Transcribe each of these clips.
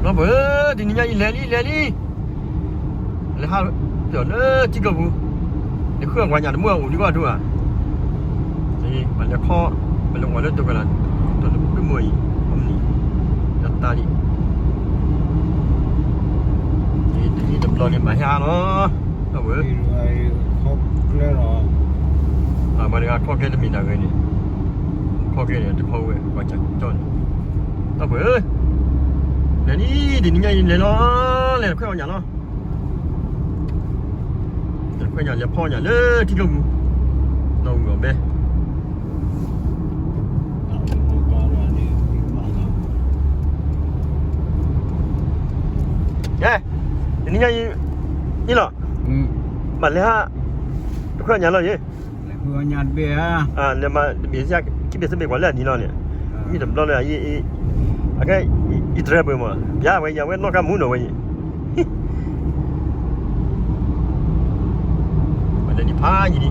ဒီပုၢ်ဝဲၢ် တနံၤညါအံၤလဲၤလံ လဲၤလံ, လဲၤဟးပျီၢ်လၢထံကျိပူၤ, လဲၤဃုအီၣ်ပှၤညၣ်တမုၢ်အအိၣ်ဒံးဘၣ်ဒိၣ်ဧါ, ပလဲၤခီ, ပလဲၤဝဲလၢတိၤကလး, တိၤတမုၢ်အံၤ, အမနံၤ, ယသးလံ, တနံၤတဘျီန့ၣ် ဘၣ်ဟဲအါလီၤ, ဒီပုၢ်ဝဲၢ်, ပှၤတဂၤခီကျဲတမ့ၢ်တၢ်ဂ့ၤန့ၣ်, ခီကျဲန့ၣ် တခီဝဲ ပှၤကၠီန့ၣ်, ဒီပုၢ်ဝဲၢ်, လဲၤလံ, တနံၤညါအံၤလဲၤလီၤ, လဲၤတခွဲအီၣ်ညၣ်လီၤ. တခွဲညၣ်လဲၤဖီညၣ်လၢထံကျိပူၤ, ဒီးဝံၤအီၣ်ဘဲ, ကဲ, တနံၤညါအံၤ, အံၤလီၤ, ဘၣ်လဲၤဟး, တခွဲညၣ်လီၤယ့ၣ်, လဲၤမၤတဘ့ၣ်ခံဘ့ၣ်သၢဘ့ၣ်ကွၢ်လၢအနံၤလီၤန့ၣ်, မ့ၢ်တဘျီလၢအယံၤ, အခဲ, ယတြဲၤပှဲၤမး, ပျါဝဲယၤဝဲနီၢ်ကါမူနီၤဝဲယ့ၣ် ပလဲၤဒံးဖးယံၤလံ,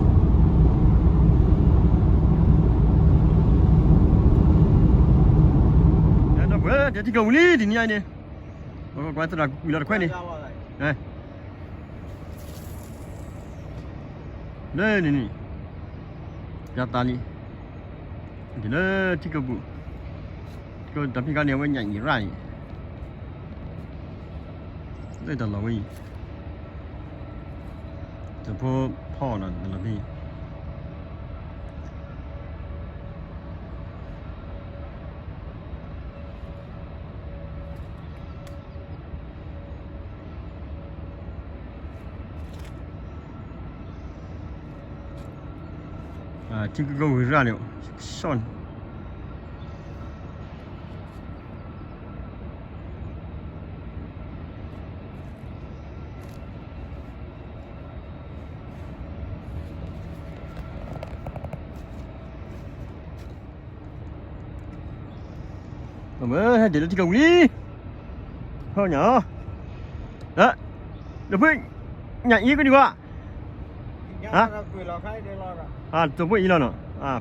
ဒီပုၢ်ဝဲၢ် တဲထံကျိပူၤလံ တနံၤညါအံၤန့ၣ်, ပကွၢ်သရၣ်ကွံာ်လီၤတခွဲန့ၣ်, လၢန့ၣ်န့ၣ်, ယသးလံ, ဒ်လၢထံကျိပူၤ, ထံကျိတၢ်ဖံးခါန့ၣ် အဝဲညၣ်အံၤရၣ်အံၤ, လၢတၢ်လီၢ်ဝဲအံၤ, တဖိဖီအီၣ်နီၤ တၢ်လီၢ်ဖဲအံၤ ထံကျိဝံၤရၣ်န့ၣ်, ဆီၣ်န့ၣ် ဟဲဒ်လၢထံကျိဝံၤလံ, ဟီညၣ်, ဒီပုၢ်, ညၣ်အံၤကဒံးကွၢ်, တစိၢ်ဖိအံၤလီၤနီၤ,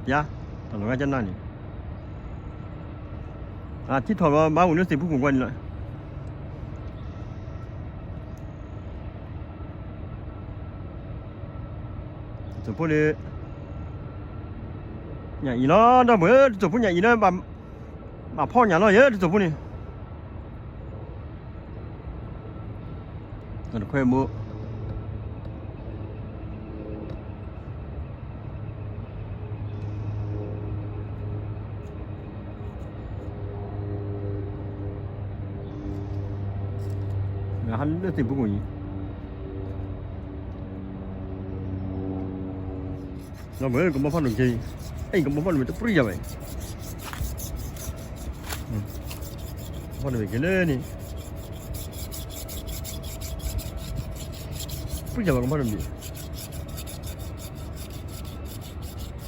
ပျါ, တၢ်လီၢ်ဂၤကနၣ်န့ၣ်, ထံထီၣ်လီၤ ဘၣ်အိၣ်လၢသ့ၣ်ဖူခိၣ်ကွၢ်န့ၣ်လီၤ. တစိၢ်ဖိန့ၣ်, ညၣ်အံၤလီၤ ဒီပုၢ်ဝဲၢ်, တစိၢ်ဖိညၣ်အံၤလီၤ, ဘၣ်ဖီညၣ်လီၤယဲ တစိၢ်ဖိန့ၣ် တခွဲဘိ ဟးလၢသ့ၣ်ဖူခိၣ်အံၤ ဒီပုၢ်ဝဲၢ် ကဘီဖးဒိၣ်က့, အဲ ကဘီဖးဒိၣ်မ့ၢ်တပြံယၤဘၣ်, ကဘီဖးဒိၣ်မ့ၢ်က့ၤလၢန့ၣ်, ပြံ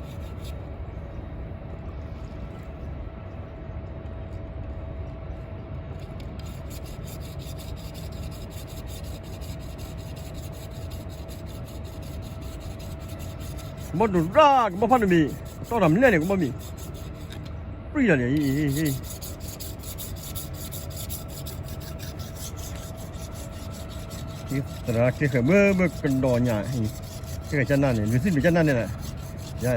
ယၤဘၣ် ကဘီဖးဒိၣ်မ့ၢ် ကဘီဒိၣ်ရၣ် ကဘီဖးဒိၣ်မ့ၢ်, တီတၢ်မလဲၣ်န့ၣ် ကဘီမ့ၢ်, ပြံတၢ်န့ၣ်, သရၣ်ကဲဃဲၤဘၣ်ဘၣ်ကဒီးညၣ်, ကဲဃဲၤကနၣ်န့ၣ် လူၤသံလူၤကနၣ်န့ၣ်လီၤ, ယၤ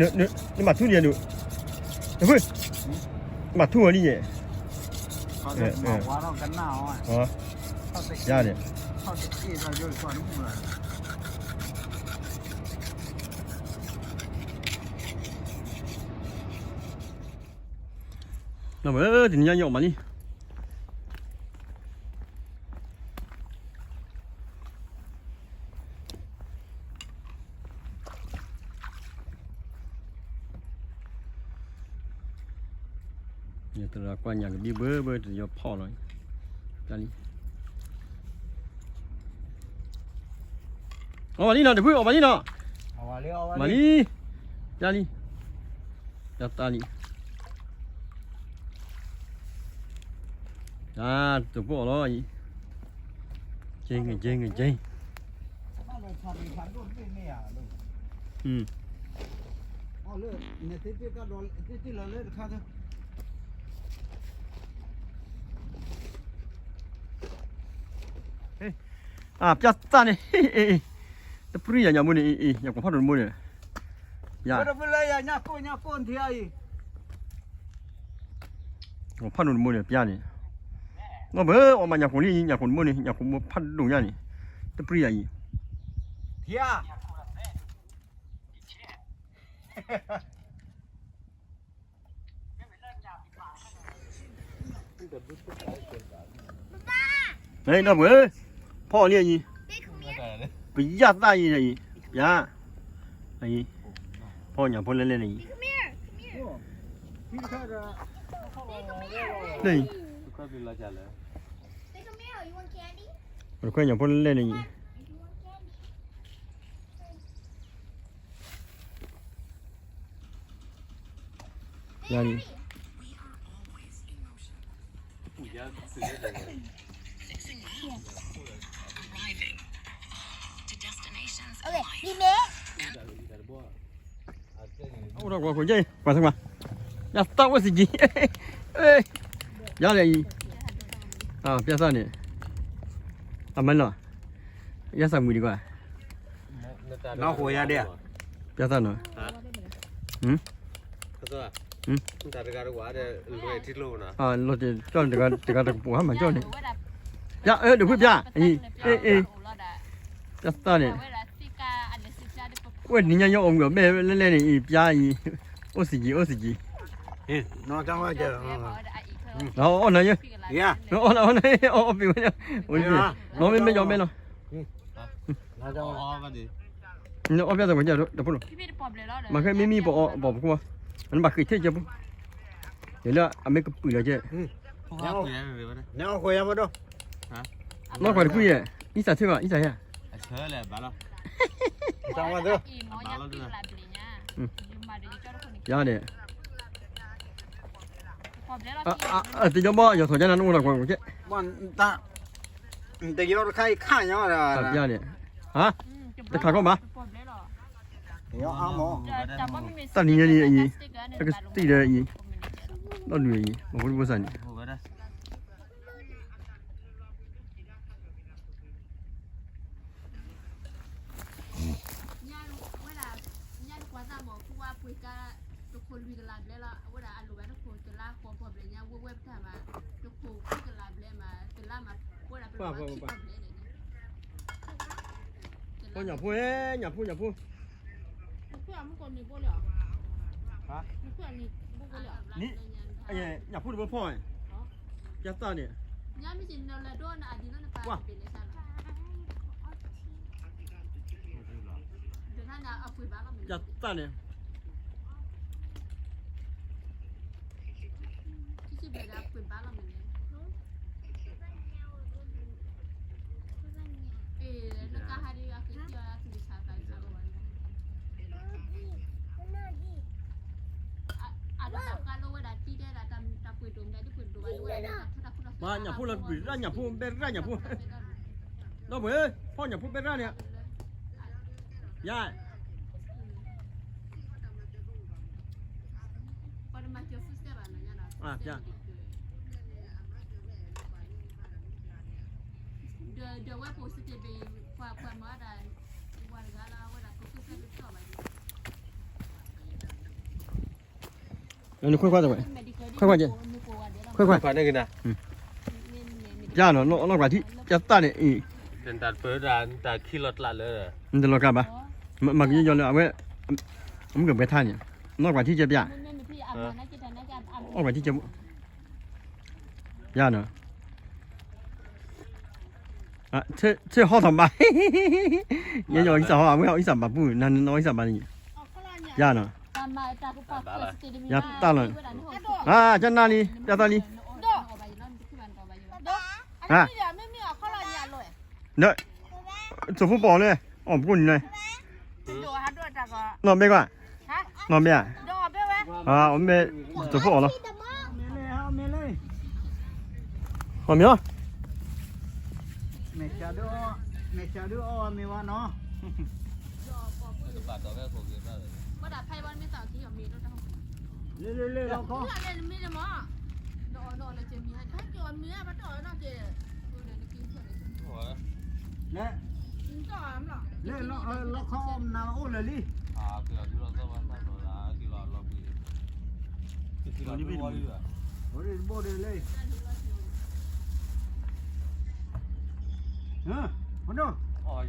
နမၤထူန့ၣ်ဒုး, မၤထူအီၤန့ၣ်ယဲၢ်, ယၤန့ၣ်, ဒီပုၢ်ဝဲၢ် တနံၤညါအံၤအီၣ်မးလံ ယသရၣ်ကွၢ်ညၣ်ကဘံဘၣ်ဘၣ် တယီၤဖီၣ်လီၤ, ပျါလံ, အီၣ်ဘၣ်လံနီၤ တဖု အီၣ်ဘၣ်လံနီၤ, မၤလံ, ပျါလံ, ပျါသးလံ, တစိၢ်ဖိအီၣ်လီၤအံၤ, က့ က့ က့ က့ အပျၢ်သၣ်န့ၣ် တပြံၢ်ယၤညၣ်မိၢ်န့ၣ် အံၤ အံၤ ညၣ်ကိၣ်ဖးဒိၣ်တမိၢ်န့ၣ် ယၤ ဖးဒိၣ်တမိၢ်န့ၣ် ပျၢ်န့ၣ် နီၢ်ပၢၢ် အီၣ်မးညၣ်ကိၣ်လံ ညၣ်ကိၣ်မိၢ်ဖးဒိၣ်န့ၣ် ညၣ်ကိၣ်မိၢ်ဖးဒိၣ်ညါန့ၣ် တပြံၢ်ယၤအံၤ နီၢ်ပၢၢ် ဖီအီၤလံအံၤ ပယၣ်သၣ်အံၤအံၤ ပျၢ် အံၤ ဖီညၣ်ဖိလဲၣ်လဲၣ်န့ၣ်အံၤ ပခွဲညၣ်ဖိလဲၣ်လဲၣ်န့ၣ်အံၤ ယၤန့ၣ် အိၣ်ဒီးကွၢ်ကွၢ်က့ ကွၢ်သ့ၣ်ကွၢ် ယသၣ်အိၣ်စ့ၢ်ကီး ယၤလဲၣ်အံၤ ပျၢ်သၣ်န့ၣ် အမဲလီၤ ယသၣ်မုာ်ဒံးကွၢ် နီၢ်ဃိယၤဒဲး ပျၢ်သၣ်နီၤ လီၤတကၠီၣ်တဂၤတကပူၤဟါမးကၠီၣ်န့ၣ် ယၤအၢဒိးဖုပျၢ် အံၤ အ့ အ့ ပျၢ်သၣ်န့ၣ် ဝဲနံၤညါယအီၣ်မုာ်အီၣ်မဲာ်လဲၣ်လဲၣ်န့ၣ် အံၤပျၢ်အံၤ အိၣ်စ့ၢ်ကီး အိၣ်စ့ၢ်ကီး အီၣ်နၤယဲ အီၣ်အီၣ် အီၣ်ပ့ၤဝဲ နီၢ်မ့ၢ်မ့ၢ်ယီၤမဲာ်လီၤ အီၣ်ပျၢ်သၣ်ကွၢ်ကၢ်တဖိလီၤ မၤခဲမ့မ့ၢ်ပအီၣ်ပအီၣ်ပခိၣ် နဘၣ်ဃ့ၢ်ထံၣ်ကဲပူ ယလၢအမ့ၢ်ကပုာ်လီၤကဲ နီၢ်ကွၢ်တကွံယဲ အံသၣ်ထၢၣ်ဘၣ် အံသၣ်ယဲ ယၤန့ၣ် အသ့ၣ်ညါဘီ ယီၤထီၣ်ကဲနၤနအိၣ်လီၤကွၢ်ကဲ တယီတခါအံၤခါညါဒီး ပျၢ်န့ၣ် ဟါ တခါကီၢ်မး တၢ်နံၤညါန့ၣ်အံၤ တကသံၣ်ဒီးအံၤ ဒီးနုာ်အံၤ မ့ၢ်ဖိတဖိသၣ်န့ၣ် ဖီညၣ်ဖိ ညၣ်ဖိ ညၣ်ဖိ ညၣ်ဖိတဘၣ်ဖီ ပျၢ်သၣ်န့ၣ် ကွၢ် ပျၢ်သၣ်န့ၣ် မၤညၣ်ဖိလၢကွံာ်ရၣ်ညၣ်ဖိ ဘဲရၣ်ညၣ်ဖိ ဒီးပှဲၤ ဖီညၣ်ဖိဘဲရၣ်န့ၣ် ယါ ပျၢ် နခွဲခွါတဝဲ ခွဲခွါကဲ ခွဲခွါ ခွဲခွါန့ၣ်က့ၤနၤ ပျၢ်နီၤ နီၢ်ကွၢ်ထံ ပျၢ်သၣ်န့ၣ်အံၤ တၢ်ပၢတၢ်ခံလီၤကျးလၢ နတလီၤကျးဘၣ် မၤကယီယီလၢအဝဲ အမုၢ်ကဘှဲထါန့ၣ် နီၢ်ကွၢ်ထံကဲပျၢ် အီၣ်ကွၢ်ထံကဲ ယါနီၤ ဆ့ဟီထီၣ်ဘၣ် ယဲယအီၣ်အံသၣ်ဟီ အဝဲအီၣ်အံသၣ်ဘၣ်ပူၤ နနအီၣ်အံသၣ်ဘၣ်န့ၣ် ယါနီၤ ယါတၢ်လီၤ ကနၣ်လံ ပျၢ်သၣ်လံ ဟါ ဒီး စိဖိပီၣ်လၢ အီၣ်ပကိၣ်နံၤလၢ နီၢ်ဘဲကွၢ် နီၢ်ဘဲဧါ အီၣ်မ့ၢ် စိဖိအီၣ်လီၤ အီၣ်မ့ၢ်အီၤ မဲာ်ဆှးဒုးအီၣ်, မဲာ်ဆှးဒုးအီၣ်ဝဲမ့ၤဝဲနီၤ. လၢလၢလၢလီခီ, လၢ လၢလီခီအီၣ်မနၤအိၣ်လၢာ်လံ. အိၣ်ဒံးတဘိဒံးလၢ မဒိၣ်, အိၣ်ဘၣ်ကၠီလဲၣ်, ဟဲအီၤ, လၢလီခီအိၣ်, ဘၣ်လၢဘၣ်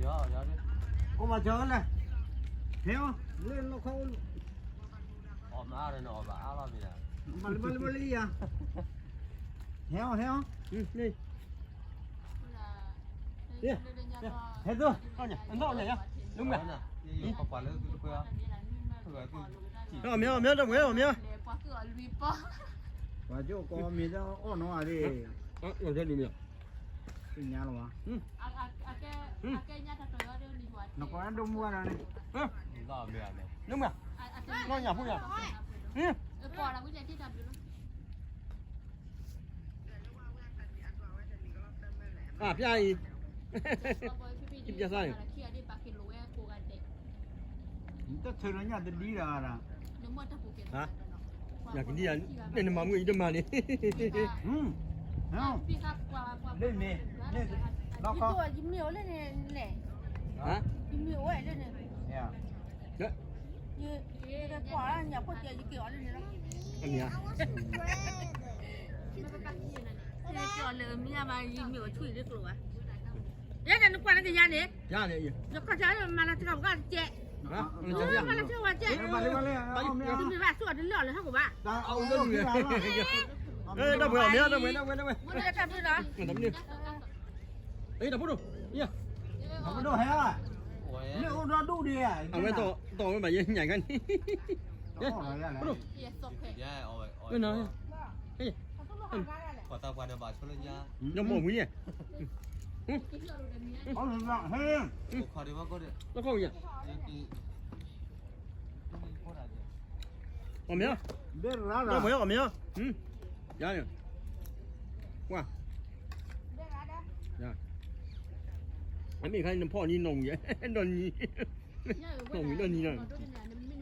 လၢဘၣ်လၢယၤ, ဟဲအီၤ ဟဲအီၤ, ဟဲသိ, နအိၣ်လဲၣ်ယၤ, နမ့ၢ်, အီၣ်မ့ၤ အီၣ်မ့ၤ တဝဲအီၣ်မ့ၤ, ပှၤကီမ့ၤဒီးအီၣ်နီၤဧါ, သ့ၣ်ညါလီၤဘၣ်, နကီဒိၣ်မူဘၣ်ဒီးန့ၣ်, နမ့ၢ်, နီၢ်ညၣ်ဖိယၤ, အါဖျါအံၤ, ခံပျါစၢ်အံၤ, နတထၢလီၤညၣ်တဒံဒၣ်ဒၣ်, ညၣ်ကဒံဧါ, န့ၣ်နမၤမုၢ်အံၤတမၤန့ၣ်, လၢန့ၣ်, ယမ့ၢ်အိၣ်လၢန့ၣ်လဲၣ်, ယမ့ၢ်အိၣ်ဝဲလၢန့ၣ်, ယကွၢ်ညၣ်ဖိကဲယက့ၤအီၤလၢန့ၣ်လီၤ, အမ့ၢ်ဧါ, က့ၤအီၤလၢမ့ၢ်မး ယမ့ၢ်အိၣ်ဆူၣ်အံၤလၢကျိၤဘၣ်, ယဲန့ၣ်နကွၢ်လၢကယၤန့ၣ်, ယခီၣ်ဆၢမၤလၤတကးဘၣ်ကဲ, မၤလၤတကးဘၣ်ကဲ, တမ့ၢ်ဘၣ်သူအီၤတလၢအီၤလၢဟီၣ်ခိၣ်ဘၣ်, ဒီပုၢ်ဝဲၢ်အီၤမ့ၢ်, ဒီပုၢ်ဝဲၢ်, ဒီပုၢ်ဝဲၢ်, အဝဲတီၢ်ဝဲဘၣ်ယဲညၣ်ခါန့ၣ်, ပှၤသးပှၢ်န့ၣ်ဘၣ်ဆိလၢညါ, ဒီးမ့ၢ်ဝံၤန့ၣ်, လီခီဝံၤညါ, အီၣ်မ့ၤ, ဒီပုၢ်ဝဲၢ်အီၣ်မ့ၤ, ယၤန့ၣ်, ကွၢ်, အမ့ၢ်ခါန့ၣ်နဖီၣ်န့ၣ်နီၢ်ဝံၤ, ဒီးနံၤ, နီၢ်ဝံၤဒီးနံၤလီ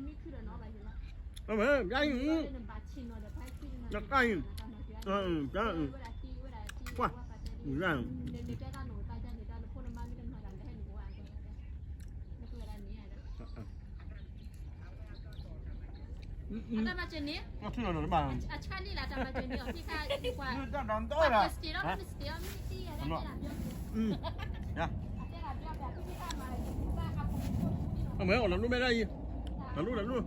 ၤ, အမ့ၢ်, ယၤအံၤ, နကါအံၤ, ကွၢ်, ဝံၤလၢ, အတၢ်မၤစၢၤန့ၣ်, အဆၣ်န့ၣ်လၢတၢ်မၤစၢၤန့ၣ်အီၤ, ဖံခါ, အဝဲအီၣ်လီၤလိၣ်မဲဒၣ်အံၤ, လီၤလိၣ်လီၤလိၣ်,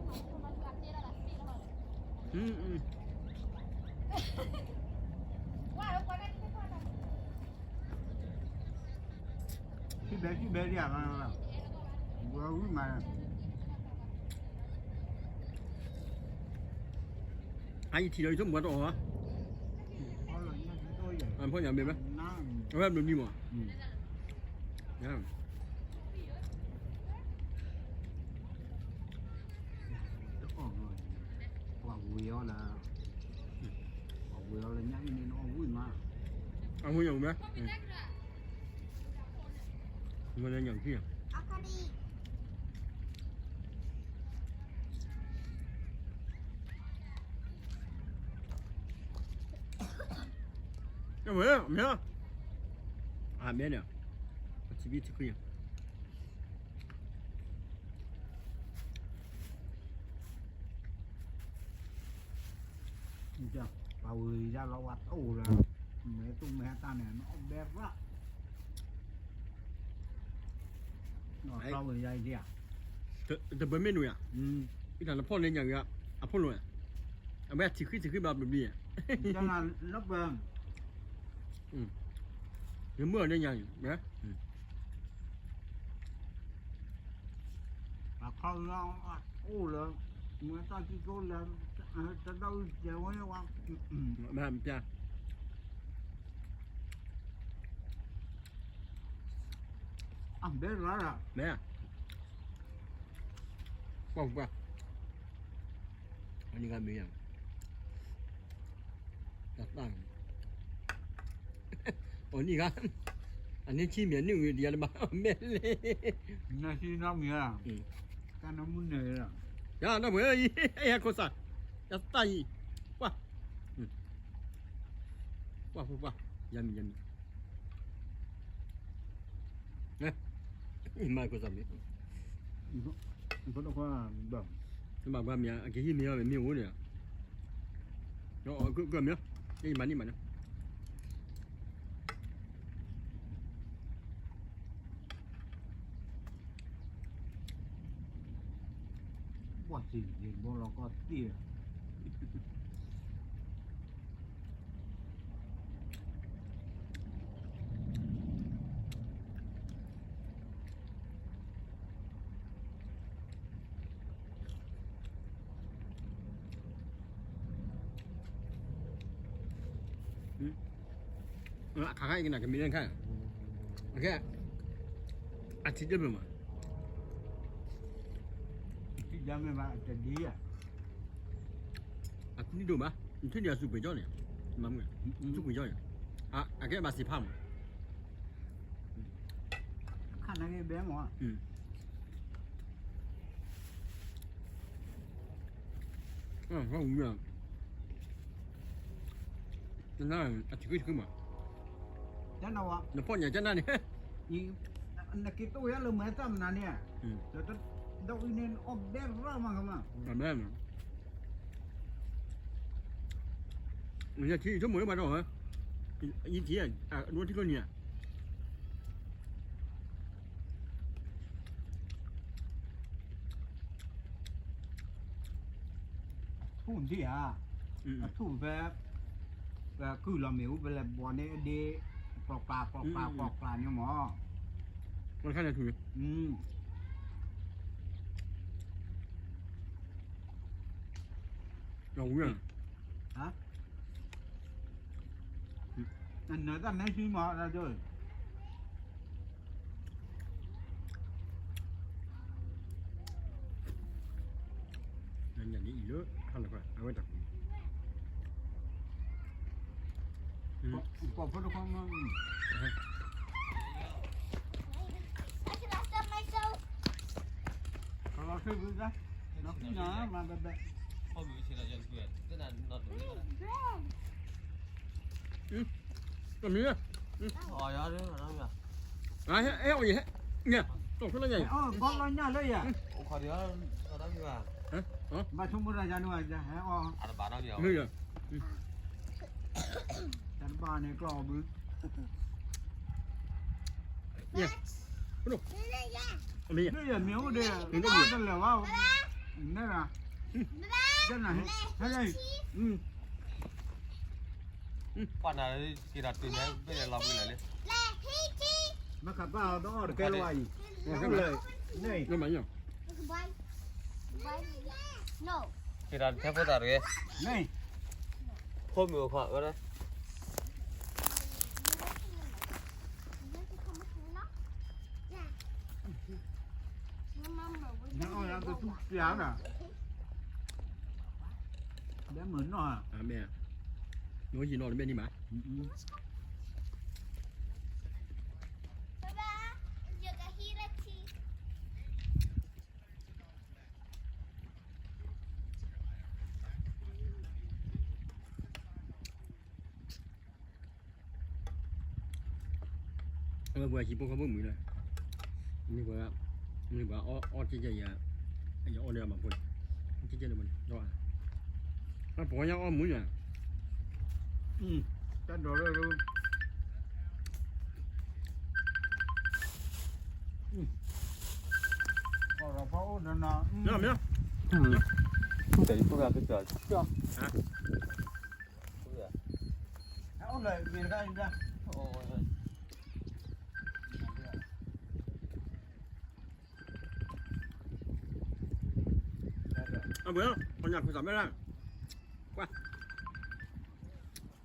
ဘဲဘဲဒ်, ဝဲဝံၤမး, အအံၤထံၣ်ဒီးယဆိကမိၣ်ပှၤတအီၣ်ဘၣ်, အဖီၣ်ညၣ်ဘဲဘဲ, အဝဲဘျုးနံၤမး, တအီၣ်ဘၣ်, ပှၤဝံၤအီၤလၢ, ပှၤဝံၤအီၤလၢညါအံၤန့ၣ် နအီၣ်ဝံၤမး, အဝံၤညၣ်ဝံၤမး, မ့ၢ်လၢညၣ်ခံ, မ့ၢ်, အမဲန့ၣ်, ပထံၣ်ဘံၣ်ထံခွံ, ပှၤဝံၤယါလီၤဝဲတအိၣ်လၢ, မ့ၢ်တူၢ်မ့ၢ်ဟဲတၢ်န့ၣ် နအီၣ်ဘဲရၣ်, နအီၣ်ဝံၤယါအံၤဒ်ဧါ, တဘၢမ့ၢ်နုၤဧါ, အံၤတၢ်နဖီၣ်န့ၣ်ညၣ်ဂ့ၤ, အဖီၣ်လိာ်ဧါ, အဝဲထံၣ်ဃံထံၣ်ဃံဘၣ်ပျံၤ, နမုၢ်အီၤန့ၣ်ညၣ်ဂ့ၤ, အခီပညီအိၣ်လၢ, မ့ၢ်တၢ်ကံကိးလၢ, တဒၣ်အုၣ်ကဲဝဲဝါ, မ့ၢ်, အဘဲရၣ်, မ့ၢ်, ကွၢ်ကွၢ်, အနံၣ်ဂၤမ့ၢ်ယၤ, တၢ်တၢ်, အနံၣ်ဂၤ အန့ၣ်ဆံမ့ၢ်အနုၣ်ဂ့ၤ ဒ်ယၤတဘၣ်မဲာ်လဲၣ်, နဆံနီမံၤ, တၢ်နမုၢ်နၢၤ, ယၤနီၢ်ပှဲၤ, ဟဲခိၣ်သး, ယသးယံၤ, ပှၤ, ပှၤ, ပှၤ, ယၤမံၤ, ယၤမံၤ, မၤခိၣ်သးမ့ၢ်, ဘၣ်မ့ၢ်အကဟံၣ်မ့ၢ်အီၤမ့ၢ်အိၣ်န့ၣ်, မၤန့ၢ်မၤန့ၢ် ပှၤစံးယံၤဘီလီၤကီၢ်သ့ၣ်, အခါခါအံၤကနၣ်ကမ့ၢ်လၢခါ, အကဲ, အထံတမ့ၢ်မး, ထံတမ့ၢ်ဘၣ်, တဒ်ဧါ, အထံဒိၣ်ဘၣ်, နထံၣ်န့ၣ်အသူၣ်ပှ့ၤကၠီန့ၣ်, မၤမုၢ်, သူၣ်ပှ့ၤကၠီန့ၣ်, အကဲဘၣ်စံးဖးမး, ခါနၢ်က့ဘဲမး, အဝဲ, ကနၣ်အထံခုထံခုမး, နဖီၣ်ညါကနၣ်န့ၣ်, နက့ၤတိၢ်ဝဲလၢမၤတၢ်မနုၤန့ၣ်, ဒီးအံၤန့ၣ်အီၣ်ဘဲရၣ်မးကမး, ယထံဆိကမိၣ်လၢပှၤထီၣ်, ယထံ, အဒိထံကျိနံၤဧါ ထူၣ်ဒံးဧါ, အထူၣ်ဖဲ, ပကုၢ်လီၤမ့ၣ်အူ ပလဲၤဘီန့ၣ်အဒ့, ကျီၣ်ကျါ ကျီၣ်ကျါ ကျီၣ်ကျါန့ၣ်မး, ဝဲခါန့ၣ်ထူၣ်န့ၣ်, ဝဲ, နတၢ်နဲဆူမး, ညၣ်န့ၣ်အံၤလၢ, အဝဲတၢ်, ပှၤဖိတခီမး, ကလီၤဆ့ဘုရား, နမၤဘဲဘဲ, တမံၤ, အဲ, အဲ, ညၣ်, ဘီလီၤညၣ်လၢယၤ, ဘၣ်ဆိကမိၣ်တၢ်ယၤန့ၣ်, မ့ၢ်ယၤ, တၢ်တဘၣ်န့ၣ်ကျီၢ်ဘု, မ့ၢ်ယၤမ့ၢ်အိၣ်ဒံး, တလဲၤဘၣ်, နဲဒၣ်, ဟဲ, ပှၤနၤက့ၤဒီးတုၤန့ၣ် ဘ့ၣ်လီၤဘှံးလၢာ်လံ, မ့ၢ်ခးပၢ်အီၤတအီၣ်တကဲလၢၤအံၤ, န့ၣ်, က့ၤဒီးထဲဖိသၣ်တဂ့ၤ, န့ၣ်, ဖိမုၣ်အခီၣ်ဝဲဒၣ် နအီၣ်ယၤကသူၣ်ပျါနၤ, လၢမုၢ်နီၢ်, မ့ၢ်, နအိၣ်ယံၤနီၢ်တဘ့ၣ်န့ၣ်မး, အဝဲပှၤဟံၣ်ဖိဃီဖိမုၣ်လၢ, မ့ၢ်ပှၤ, မ့ၢ်ပှၤအီၣ်ကဲကဲယၤ, ယအီၣ်လၢအမၤဖိန့ၣ်, ကဲကဲလၢမၤန့ၣ်, ပှၤညါအီၣ်မုၢ်ယၤ, တၢ်ဒိးလၢ, မ့ၢ်, မ့ၢ်, တၢ်ဖိကကကၢ်, အဝဲ, ပှၤညၣ်ဖိသၣ်မဲလၢ်, ကွၢ်,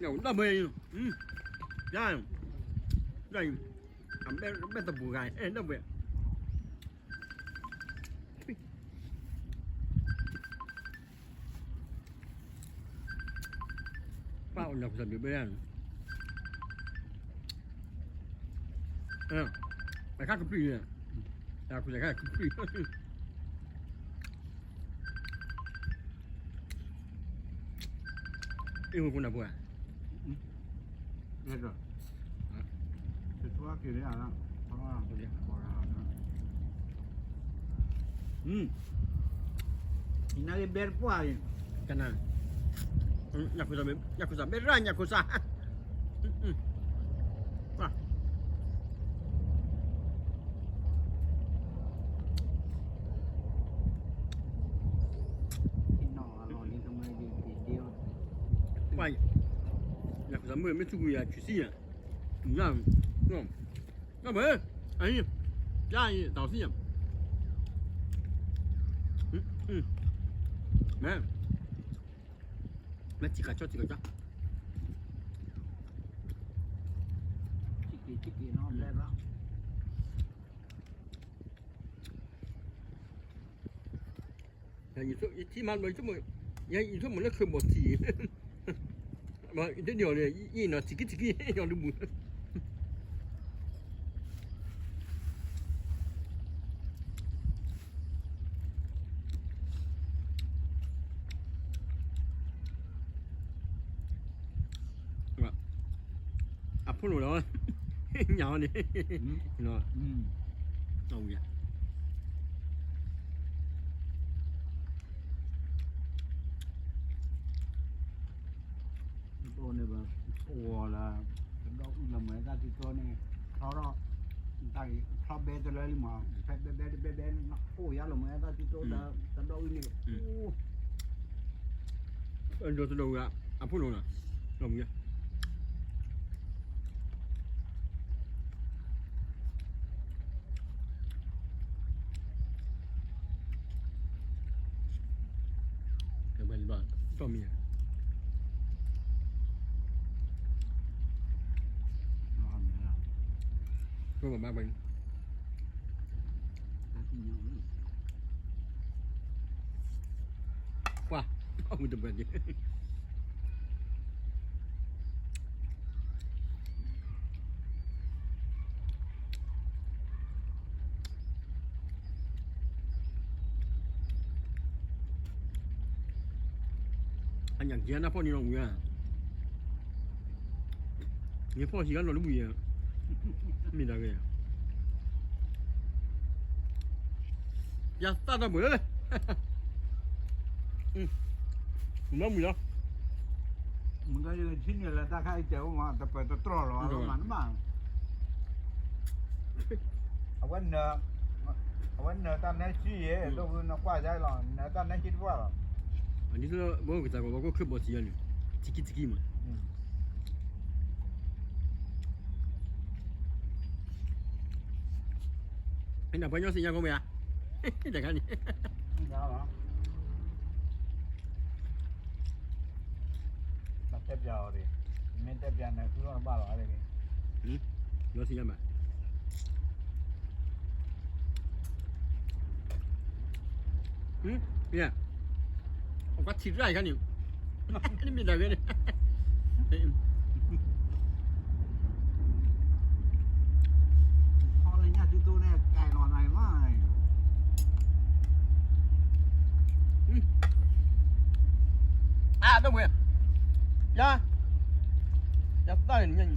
ညၣ်ဒၣ်ဘှဲအံၤ, ညၣ်, ညၣ်အံၤ, အဘဲတဘူးဂၤအံၤ, အဲၣ်ဒၣ်ဘှဲ ပၢ်အိၣ်ညၣ်ဖိသၣ်ဘျုးဘဲလၢ်န့ၣ်, အခါကပံၣ်န့ၣ်, အခါကပံၣ်, အ့ၣ် ဖိနၢ်ဖိဧါ, အဲၣ်ဒိး, တထွါက့ၤလၢအ, အံၤနၤဂ့ၤဘဲတပှၢ်အံၤ, ကနၣ်, ညၣ်ခိၣ်သၣ်ဘဲရၣ် ညၣ်ခိၣ်သၣ် ပှၤ, ညၣ်ခိၣ်သၣ်မုၣ်မ့ၢ်ထူကွံာ်ယၤ ဆူၣ်စံယၤ, ညၣ်, ညၣ်ဘၣ်, အံၤ, ပျါအံၤ တၢ်စံယၤ, မ့ၢ်, မ့ၢ်ထံကၤဆီထံကၤဆီ, ထံမၤလီၤ, ယဆိကမိၣ်လၢခၢၣ်ဘီၣ်ထံး, ယတဒ်အီၤန့ၣ် ယအံၤနီၤ ထံကံထံကံ ယီၤတဘူၣ် အဖိလိာ်လီၤ, ညၣ်အီၤန့ၣ်, အဝံၤ န့ၣ်ဘၣ်, အိၣ်လၢ, တဒီအုၣ်လီၤမ့ၢ်တၢ်တံတိန့ၣ်, ထီထီၣ်, တၢ်အံၤထီဘဲတလၢလံမး, ဖဲဘဲဘဲတဘဲဘဲန့ၣ် အိၣ်ယါလီၤမ့ၢ်တၢ်တံတိဒီး တဒီအုၣ်န့ၣ်, ဒိတဒိဝံၤ, အဖိလိာ်လီၤ, လီၤမုၢ် ကဘၣ်လီၤ, တီၢ်မံၤဧါ, ကဘၣ်ဘၣ်, ပှၤ, အဝံၤတဘၣ်က့ၤ အညၣ်က့ၤနၢ်ဖီၣ်န့ၣ်လီၤဝံၤဧါ, မ့ၢ်ဖီၣ်ဟံးဂၤလီၤတဘူၣ်ယဲ, မ့ၢ်ဒၣ်ဂ့ၤ, ယသၣ်တၢ်ပှဲၤ, မ့ၢ်မုၢ်လီၤ, မ့ၢ်ထံၣ်န့ၣ်လၢတၢ်ခါအံၤကဲအိၣ်မး တပၢၤတတြီၢ်လီၤမး, အဝဲနၢၤ, အဝဲနၢၤတၢ်နဲဆံယဲ, ဒိၣ်ဝဲနကွၢ်ယါလီၤ, နၢၤတၢ်နဲဆံတပှၢ်လီၤ, ဒ်သိးဘၣ်ကစၢ်ကီးဘၣ်ခိၣ်ခၢၣ်ဘီၣ်ထံးယါန့ၣ်, ထံကံထံကံမး နပှၤညီစ့ၢ်ညါကီးမ့ၢ်ဧါ, တခါန့ၣ်, ဘၣ်တဲပျးအီၤ, မ့ၢ်တဲပျးန့ၣ် ဃုအီၤတဘၣ်လီၤ, ညီစ့ၢ်ညါမး, အကွၢ်ထံရၣ်ခါန့ၣ်, နမ့ၢ်ဒၣ်ဝဲန့ၣ် ခီလၢညၣ်တံတိန့ၣ် ကဲလီၤနၤမး, အါ ဒိၣ်ဝဲ, ယါ, ယသၣ်န့ၣ် အီၣ်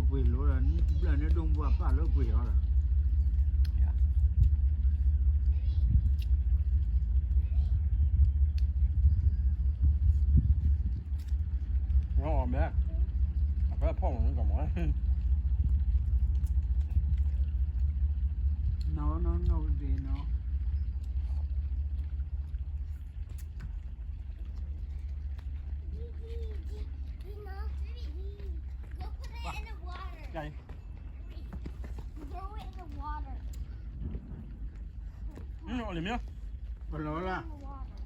ပှ့ၤလိာ်ဒီး ဘျၢၣ်န့ၣ်ဒိၣ်မူအပၢ်လၢပှ့ၤအီၤဒီး အီၣ်မ့ၢ်, အဖဲဖီၣ်မ့ၢ်ကမၤ, no no no ဒီးနီၤ Go put it in the water. Throw it in the water. အီၣ်လၢမ့ၢ်, ပလီၤလၢ,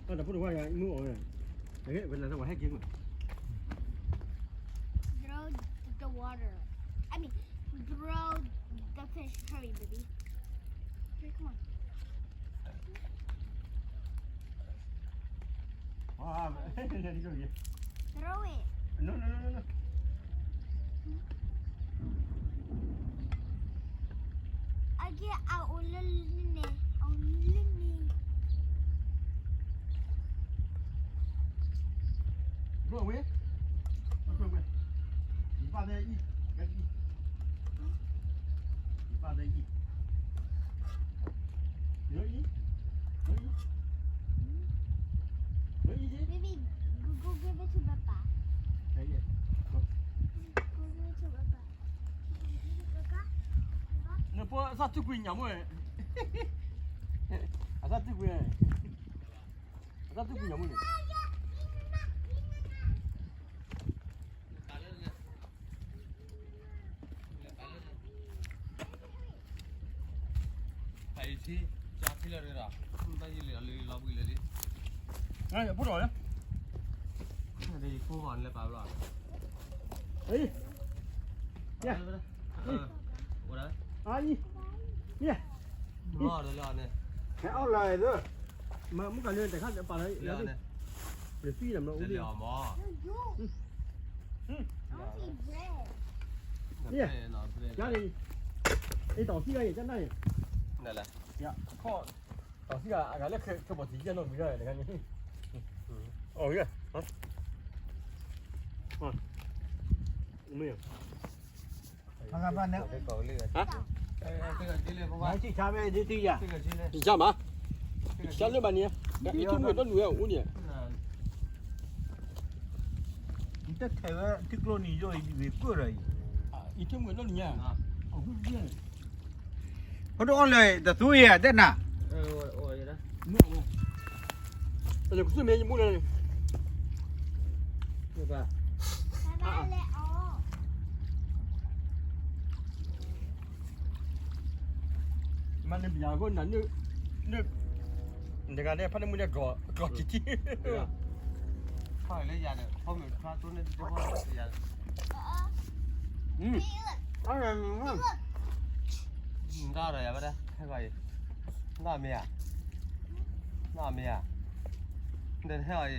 တၢ်ဖိတဝါယၤ မုၢ်အီၣ်ဝဲ, ဝဲနၤတဝဲဟဲက့ၤကွၢ်, Throw the water. I mean, throw the fish. Hurry, baby. Here, come on. Throw it. No, no, no, no, no. Again, I will learn it. I'll learn it. Go away. Go away. You father eat. Get eat. You father eat. You eat. You eat. You eat it. Baby, go, go give it to Papa. Yeah, yeah. Go. Go give it to Papa. Papa? နဖိအစၢ်သူၣ်ကွံာ်ညၣ်မ့ၢ်, အစၢ်သူၣ်ကွံာ်, အစၢ်သူၣ်ကွံာ်ညၣ်မ့ၢ်န့ၣ်. မ့ၢ်ကလၢတခါပာ်လီၤ, လၢသံလီၤမ့ၢ်, Bread. န့ၣ်, အံၤ တီၢ်သံဂၤအံၤ ကနၣ်အံၤ, ခီၣ်, တီၢ်သံဂၤအဂၤလၢခဲဘီၣ်ထံးယဲၢ်နီၣ်ဘံၤဒၣ်တခါန့ၣ်, အီၣ်ဂ့ၤ, မ့ၢ်, ဟါ, ယမး, ယလၢမၤန့ၣ်, ယထံၣ်မုၢ်ဒီးနုာ်ဝဲအိၣ်န့ၣ်, ယထံၣ်မုၢ်ဒီးနုာ်ညါ, အီၣ်လၢတသူအံၤတဲနၤ, ကသူၣ်မ့ၢ်ယမူန့ၣ် မၤန့ၣ်ပယၤအဃိနၤ, နတဂၤန့ၣ် ဖးန့ၢ်မူန့ၣ် ကီၢ်ထံထံ, ဖးလၢယၤဒီး ဖီမ့ၢ်ဖျါတိၢ်န့ၣ်တဘီယၤ, တၢ်ဒီးယၤဘၣ်ဒၣ် ဟဲဂီၤအံၤ, တၢ်မ့ၢ်ဧါ, တၢ်မ့ၢ်ဧါ, ဒီးဟဲဂီၤအံၤ, ညၣ်ဃံ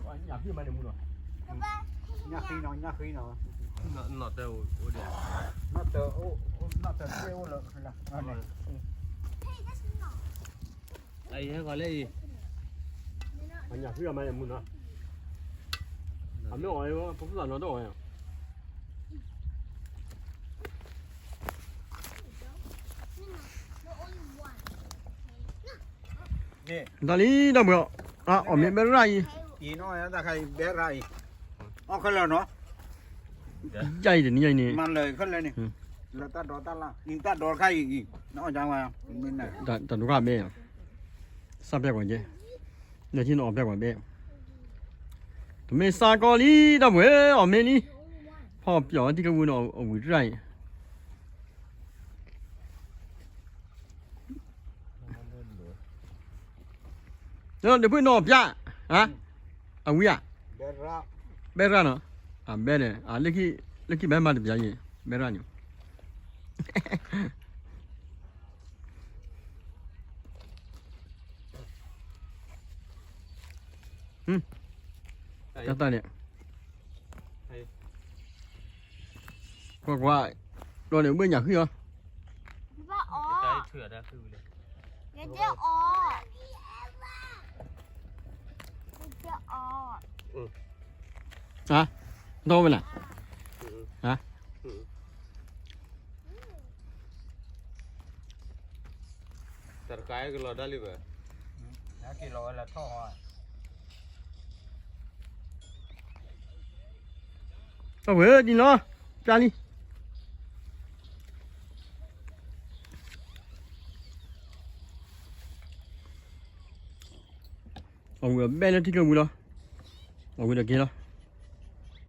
မးန့ၣ်မူနီၤ, ညၣ်ဃံနီၤ, ညၣ်ဃံနီၤ, နီၣ်တၢ်အိၣ်ဒံး, နီၣ်တၢ်အိၣ်, နီၣ်တၢ်အိၣ်လၢ, အံၤဟဲဂီၤလၢအံၤ, အညၣ်ဃံအမးန့ၣ်မူနီၤ, အမ့ၢ်အီၤ, ပကသးနီၤတအီၤ, တၢ်လံဒီပုၢ်ဝဲၢ်, အီၣ်မ့ၢ်ဘဲရၣ်အံၤ, အီၣ်ခဲလၢာ်နီၤ, ယအံၤတနံၤအံၤန့ၣ်, မၤလၢာ်ခဲလၢာ်န့ၣ်, လၢတၢ်ဒိးတၢ်လၢ်, တၢ်ဒိးတခါအံၤ, တၢ်ဒိးခါမ့ၢ်, စၢ်ပျဲၢ်ကွၢ်ကဲ, လၢထံနအီၣ်ပျဲၢ်ကွၢ်ဘဲ, တမ့ၢ်စၢ်ကီလံဒီပုၢ်ဝဲၢ်, အီၣ်မ့ၢ်လံ, ဖီပျီၣ်ထံကဝုၤန့ၣ်အဝံၣ်တရၣ်အံၤ ဒီးဒုးဖုနီၢ်ပျၢ်, အဝံၤဧါ, ဘဲရၣ်နီၤ, အဘဲဒီး လၢခံဘဲမၤတပျၢ်ယဲၢ်, ဘဲရၣ်န့ၣ်, ကတၢၢ်န့ၣ်, ကွၢ်ကွၢ်, ဒီးန့ၣ်ဘၣ်ညၣ်ဃံအီၤ, ယတဲအီၤ, ယတဲအီၤ, ဟါ, ဒီဝဲနၤ, ဟါ တၢ်တကးကလီၤဒၣ်လံဘၣ်, က့ၤလီၤဝဲလၢထီၣ်ဟီ, အဝဲဒ်လီၤ, ပျၢ်လံ, အဝံၤအဘဲလၢထံကျိပူၤလီၤ, အဝံၤဒီးက့ၤလီၤ,